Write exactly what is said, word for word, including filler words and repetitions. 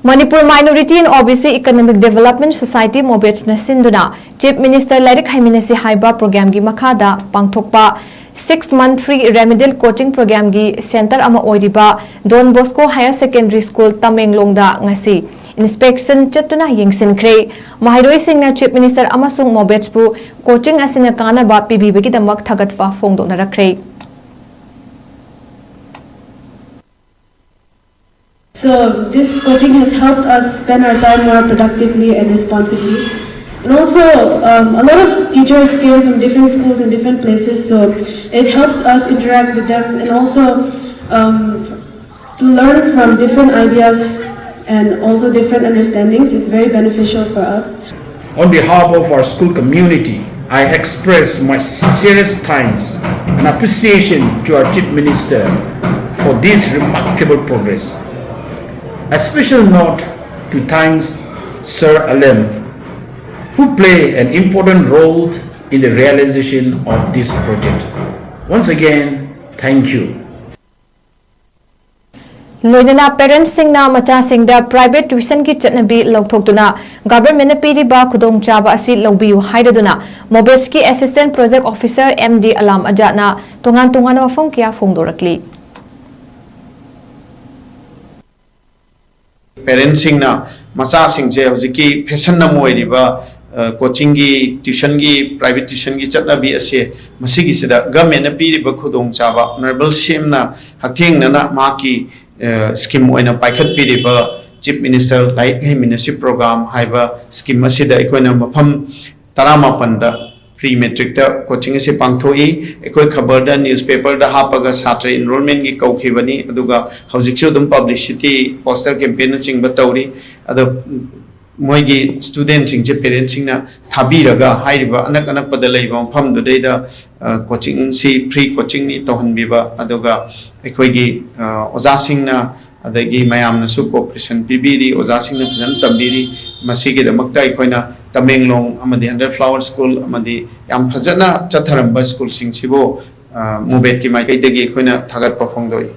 Manipur Minority and O B C Economic Development Society, ꯃꯣꯕꯦꯠꯁꯅ ꯁꯤꯟꯗꯨꯅ Chief Minister ꯂꯥꯏꯔꯤꯛ ꯍꯩꯃꯤꯟꯅꯁꯤ ꯍꯥꯏꯕ programꯒꯤ ꯃꯈꯥꯗ ꯄꯥꯡꯊꯣꯛꯄ six month free remedial coaching programꯒꯤ centre ꯑꯃ ꯑꯣꯏꯔꯤꯕ Don Bosco Higher Secondary School, ꯇꯃꯦꯡꯂꯣꯡꯗ ꯉꯁꯤ inspection ꯆꯠꯇꯨꯅ ꯌꯦꯡꯁꯤꯟꯈ꯭ꯔꯦ꯫ ꯃꯍꯩꯔꯣꯏꯁꯤꯡꯅ Chief Minister ꯑꯃꯁꯨꯡ ꯃꯣꯕꯦꯠꯁꯄꯨ coaching ꯑꯁꯤꯅ ꯀꯥꯟꯅꯕ ꯄꯤꯕꯤꯕꯒꯤꯗꯃꯛ ꯊꯥꯒꯠꯄ ꯐꯣꯡꯗꯣꯛꯅꯔꯛꯈ꯭ꯔꯦ꯫ So this coaching has helped us spend our time more productively and responsibly. And also, um, a lot of teachers came from different schools and different places, so it helps us interact with them and also um, to learn from different ideas and also different understandings. It's very beneficial for us. On behalf of our school community, I express my sincerest thanks and appreciation to our Chief Minister for this remarkable progress. A special note to thanks Sir Alem, who play an important role in the realization of this project. Once again, thank you. ꯂꯣꯏꯅꯅ parents ꯁꯤꯡꯅ ꯃꯆꯥꯁꯤꯡꯗ private tuition ꯒꯤ ꯆꯠꯅꯕꯤ ꯂꯧꯊꯣꯛꯇꯨꯅ government ꯅ ꯄꯤꯔꯤꯕ ꯈꯨꯗꯣꯡꯆꯥꯕ ꯑꯁꯤ ꯂꯧꯕꯤꯌꯨ ꯍꯥꯏꯔꯗꯨꯅ ꯃꯣꯕꯦꯠꯁꯀꯤ Assistant Project Officer M D Alam ꯑꯖꯥꯠꯅ ꯇꯣꯉꯥꯟ ꯇꯣꯉꯥꯟꯕ ꯋꯥꯐꯝ ꯀꯌꯥ ꯐꯣꯡꯗꯣꯔꯛꯂꯤ꯫ Parents ꯁꯤꯡꯅ ꯃꯆꯥꯁꯤꯡꯁꯦ ꯍꯧꯖꯤꯛꯀꯤ fashion ꯑꯃ ꯑꯣꯏꯔꯤꯕ coaching ꯒꯤ tuition ꯒꯤ private tuition ꯒꯤ ꯆꯠꯅꯕꯤ ꯑꯁꯦ ꯃꯁꯤꯒꯤꯁꯤꯗ government ꯅ ꯄꯤꯔꯤꯕ ꯈꯨꯗꯣꯡꯆꯥꯕ Honourable C M ꯅ ꯍꯛꯊꯦꯡꯅꯅ ꯃꯍꯥꯛꯀꯤ scheme ꯑꯣꯏꯅ ꯄꯥꯏꯈꯠꯄꯤꯔꯤꯕ Chief Minister ꯂꯥꯏꯔꯤꯛ ꯍꯩꯃꯤꯟꯅꯁꯤ program ꯍꯥꯏꯕ scheme ꯑꯁꯤꯗ ꯑꯩꯈꯣꯏꯅ ꯃꯐꯝ ꯇꯔꯥꯃꯥꯄꯟꯗ pre matric ꯇ coaching ꯑꯁꯤ ꯄꯥꯡꯊꯣꯛꯏ꯫ ꯑꯩꯈꯣꯏ ꯈꯕꯔꯗ, newspaper ꯗ ꯍꯥꯞꯄꯒ ꯁꯥꯇ꯭ꯔ enrollment ꯒꯤ ꯀꯧꯈꯤꯕꯅꯤ꯫ ꯑꯗꯨꯒ ꯍꯧꯖꯤꯛꯁꯨ ꯑꯗꯨꯝ publicity, poster campaign ꯅꯆꯤꯡꯕ ꯇꯧꯔꯤ꯫ ꯑꯗꯣ ꯃꯣꯏꯒꯤ student ꯁꯤꯡꯁꯦ parent ꯁꯤꯡꯅ ꯊꯥꯕꯤꯔꯒ ꯍꯥꯏꯔꯤꯕ ꯑꯅꯛ ꯑꯅꯛꯄꯗ ꯂꯩꯕ ꯃꯐꯝꯗꯨꯗꯩꯗ coaching ꯁꯤ free coaching ꯅꯤ ꯇꯧꯍꯟꯕꯤꯕ꯫ ꯑꯗꯨꯒ ꯑꯩꯈꯣꯏꯒꯤ ꯑꯣꯖꯥꯁꯤꯡꯅ ꯑꯗꯒꯤ ꯃꯌꯥꯝꯅꯁꯨ cooperation ꯄꯤꯕꯤꯔꯤ, ꯑꯣꯖꯥꯁꯤꯡꯅ ꯐꯖꯅ ꯇꯝꯕꯤꯔꯤ꯫ ꯃꯁꯤꯒꯤꯗꯃꯛꯇ ꯑꯩꯈꯣꯏꯅ ꯇꯃꯦꯡꯂꯣꯡ ꯑꯃꯗꯤ Hundred Flower School ꯑꯃꯗꯤ ꯌꯥꯝ ꯐꯖꯅ ꯆꯠꯊꯔꯝꯕ school ꯁꯤꯡꯁꯤꯕꯨ ꯃꯣꯕꯦꯠꯀꯤ ꯃꯥꯏꯀꯩꯗꯒꯤ ꯑꯩꯈꯣꯏꯅ ꯊꯥꯒꯠꯄ ꯐꯣꯡꯗꯣꯛꯏ꯫